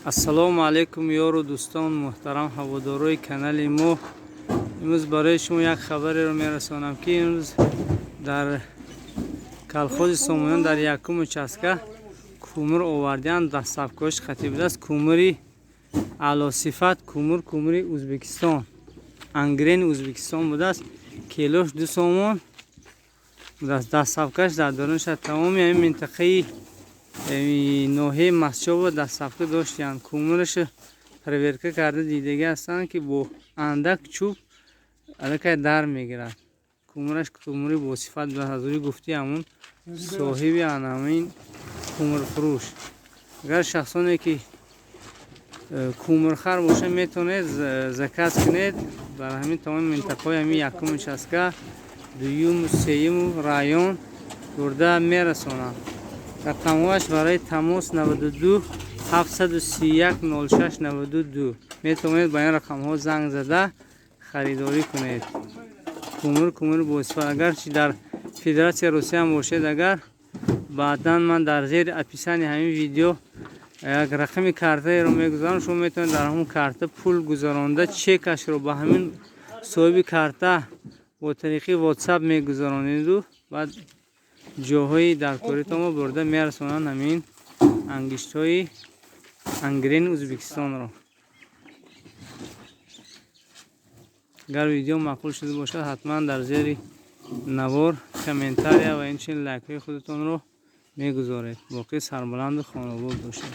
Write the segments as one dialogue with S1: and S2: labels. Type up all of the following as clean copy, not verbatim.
S1: Ассалому алайкум, ёру дӯстон, муҳтарам ҳаводорои канали мо. Имрӯз барои шумо як хабареро мерасонам, ки имрӯз дар колхози Сомониён дар якум участка кӯмур овардианд. Доставкаҳош қатӣ будааст. Кӯмури аълосифат, кӯмур, кӯмури Ӯзбекистон, Ангрени Ӯзбекистон будааст. Килош 2 сомон будааст. Доставкаш дар дорунша тамоми ҳамин минтақаи ноҳияи Мастчоба доставка доштиянд. Кӯмураша проверка карда дидагӣ ҳастанд, ки бо андак чӯб аллакай дар мегирад. Кӯмураш кӯмури босифат будааст, аз рӯи гуфти ҳамун соҳиби ҳамин кӯмурфурӯш. Агар шахсоне ки кӯмурхар бошад, метавонед заказ кунед. Дар ҳамин тамоми минтақаҳои ҳамин якум участка, дуюму сеюму район бурда мерасонанд. Рақамҳояш барои тамос 92 731 06 92. Метавонед ба ин рақамҳо занг зада харидорӣ кунед. Кӯмур, кӯмури босифат. Агарчи дар Федератсияи Русия ҳам бошед, агар баъдан ман дар зери описании ҳамин видео як рақами картаеро мегузорам, шумо метавонед дар ҳамон карта пул гузаронда, чекашро ба ҳамин соҳиби карта бо тариқи WhatsApp мегузаронеду баъд ҷоҳои даркоритонро бурда мерасонанд ҳамин ангиштҳои Ангрени Ӯзбекистонро. Агар видео маъқул шуда бошад, ҳатман дар зери навор комментария ва инчунин лайкҳои худатонро мегузоред. Боқӣ сарбаланду хонобод бошед.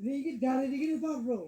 S2: Ligi dari digi ni bro.